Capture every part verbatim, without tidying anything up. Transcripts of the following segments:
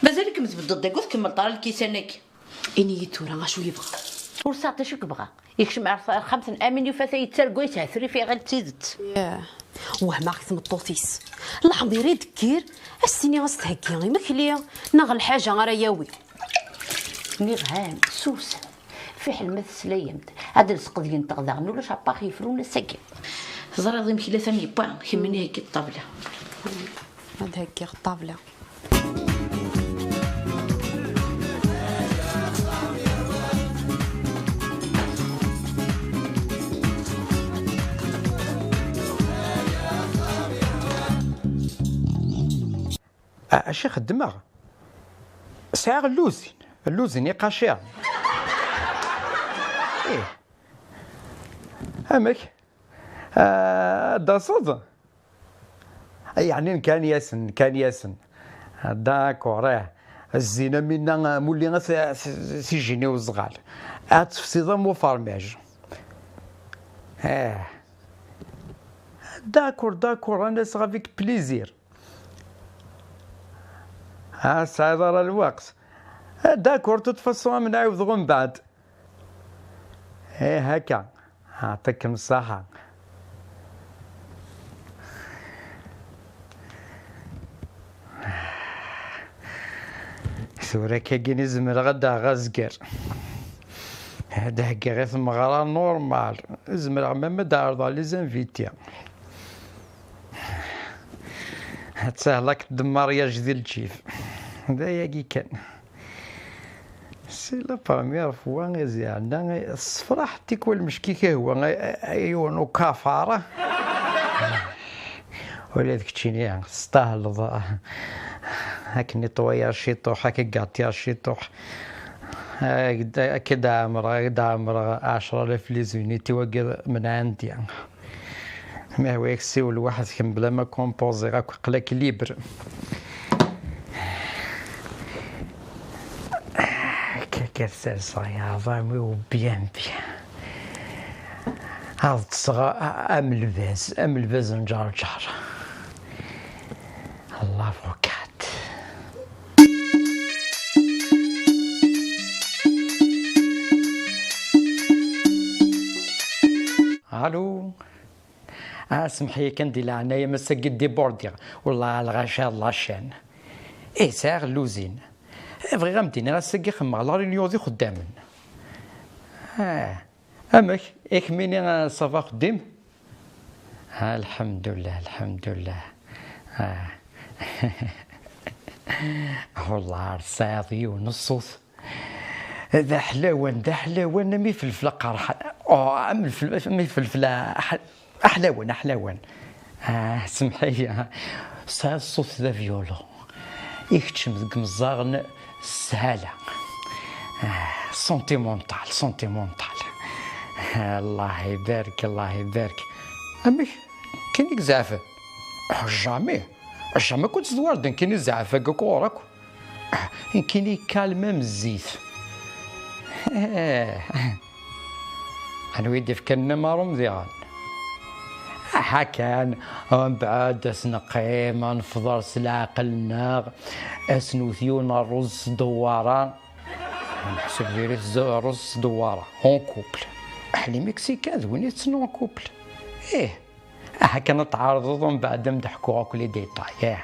Mazal-ikem tbeddeḍ deg ur tkemmleḍ ara lkisan-agi. Ini-yi tura acu yebɣa. Ur sɛiɣ d acu i yebɣa. Yekcem ar texxamt n Amin, yufa-t yettargu, yetthefrif, iɣil d tidet. Yah. Wehmeɣ deg tmeṭṭut-is. Leḥḍir i d-tekkir, ad s-tini ad s-theggi imekli neɣ lḥaǧa ara yawi. Nniɣ-am, susem. Fiḥel ma teslayem-d. Ad d-nesqedyen-teɣ daɣen, ulac apax yefrun ass-agi. Teẓriḍ imekli atan yewwa, kemmini heggi ṭṭabla. Ad heggiɣ ṭṭabla. A-, acu i xeddmeɣ? Sɛiɣ lluzin, lluzin iqaciren. Ih. Amek? Ah, ad d-taseḍ? Yeɛni nkan-yasen, nkan-yasen. D'accord, eh. Zzin am winna, mulli s-, s-, s-, s ijini uzɣal. Ad tefsiḍ am ufermaj. Eh. D'accord, d'accord, ad n-aseɣ avec plaisir. Ah, tesɛiḍ ara lweqt. Ah, d'accord, de toute façon, ad m-nɛiwdeɣ umbeɛd. Eh, akka. Ɛṭikem ṣṣaḥa. Tura akkagin i zemreɣ ad d-aɣeɣ azger. Ad d-heggiɣ i tmeɣra normal. Zemreɣ même ad d-ɛerḍeɣ les invités. Ad tehlak de mariage di lǧif. D ayagi kan. C'est la première fois, yeɛni, tessefraḥ tikwal mecki kahwa, ay, ay, yiwen ukafar. Ula d keččini testahleḍ. Ad k-netwayaɣ ciṭuḥ, ad k-gatiɣ ciṭuḥ. Ad k-d-ɛemreɣ, ad k-d-ɛemreɣ ɛecra alaf les unités wagi من عندي. Ma yehwa-yak ssiwel weḥd-k mebla ma composer akk, aql-ak libre. Akka, akka serseɣ yaɛḍam-iw bien, bien. Ad ṭṭseɣ a-, am lbaz, am lbaz n Ǧerǧer. L'avocat. Allô. Ah, semḥ-iyi kan di leɛnaya-m, ass-agi débordiɣ. Wellah, lɣaci d lacan. Ih, sɛiɣ lluzin. Eh, bɣiɣ ad m-d-iniɣ, ass-agi xemmeɣ la réunion d ixeddamen. Ah, amek? I kemmini, ah, ça va axeddim? Ah, lḥemdullah, lḥemdullah. Ah. Wellah, tesɛiḍ yiwen n ṣṣut. D aḥlawan, d aḥlawan, am ifelfel aqerḥan. Oh, am lfel-, am ifelfel aḥ-, aḥlawan, aḥlawan. Ah, semḥ-iyi. Tesɛiḍ ṣṣut d avyulu. Ikeččem deg imeẓẓaɣen s sshala. Ah, sentimental, sentimental. Ah, Allah ibarek, Allah ibarek. Amek? Kan i izeɛfen? Ah, jamais. Jamais كنت تزوار دين كيني زعفك كورك. Nekkini kalma am zzit. Anwa i d-ifkan amarum diɣen? Aha kan, mbeɛd ad s-neqqim, ad nefḍer s leɛqel-nneɣ, ad s-newt yiwen n ṛṛuz s dewwara. Neḥseb diri-t z-, ṛṛuz s dewwara, en couple. Aḥli Mexicain d win itetten en couple. Ih. Aha kan ad tɛerḍeḍ, umbeɛd ad m-d-ḥkuɣ akk les détails, eh.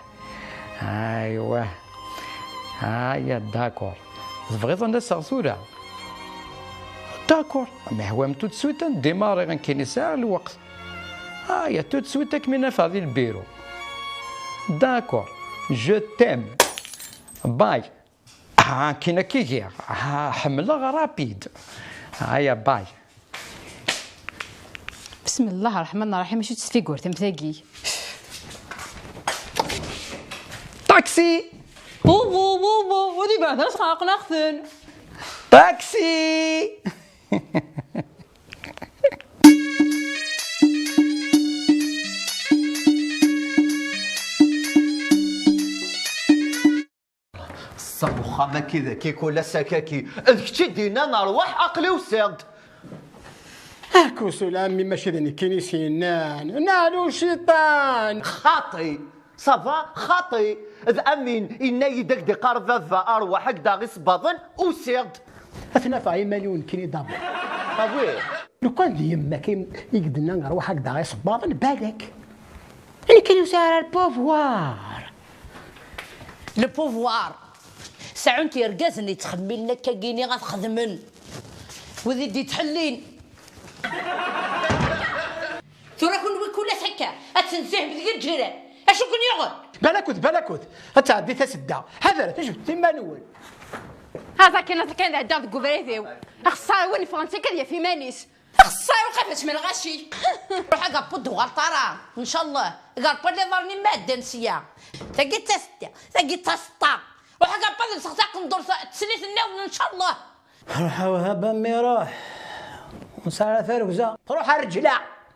Aywa. Aya, d'accord. Tebɣiḍ ad n-aseɣ tura? D'accord. Ma yehwa-m tout de suite ad ndémarrer, nekkini sɛiɣ lweqt. Aya, tout de suite ad kem-in-afeɣ di lbiru. D'accord. Je t'aime. Bye. Ah, nekkini ad k-igiɣ. Ah, ḥemmleɣ rapide. Aya, bye. بسم الله الرحمن الرحيم، ماشي تسفيقورت ام ثاقي. طاكسي. وو، وو، وو، وو، ودي بعد راسها قناخثن. طاكسي. Ṣṣeḥ uxxam-agi d akikul ass-agi. D kečč i d-yennan rwaḥ, aql-i usiɣ-d. Ah, kusul a mmi, mačči d nekkini i s-yennan. Nɛel uciṭan! Xaṭi! Ça va xaṭi. D amin inna-yi-d ak-d-iqqar baba arwaḥ ak-d-aɣ isebbaḍen. Usiɣ-d. Ad ten-afeɣ iman-iw nekkini d'abord. Awi. Lukan d yemma-k i i k-d-tenna arwaḥ ak-d-aɣ isebbaḍen, balak. Nekkini ur sɛiɣ ara le pouvoir. Le pouvoir. Seɛɛun-t yergazen yettxemmilen akka-gini ad xedmen. Wid i d-yettḥellin. Tura kunwi kul ass akka, ad tenzihem deg lǧiran. Acu ken-yuɣen? Balakut, balakut, ad tɛeddi tasedda. Ḥadret, jebdet iman-nwen. Aẓ akken, aẓ akken ad ɛeddaɣ deg ubrid-iw. Axeṣṣar win ffɣen s akka ad yaf iman-is. Axeṣṣar uqaf asma lɣaci. Ruḥ agapud uɣalṭara, ncallah. Garpal iḍarren-im ma ɛeddan sya. Tagi d tasedda, tagi d taseṭṭa. Ruḥ agapud lseɣ taqendurt teslit nniḍen, ncallah. Ruḥ a Wahab a mmi ruḥ. Ur nesɛi ara targza. Ruḥ a rreǧla.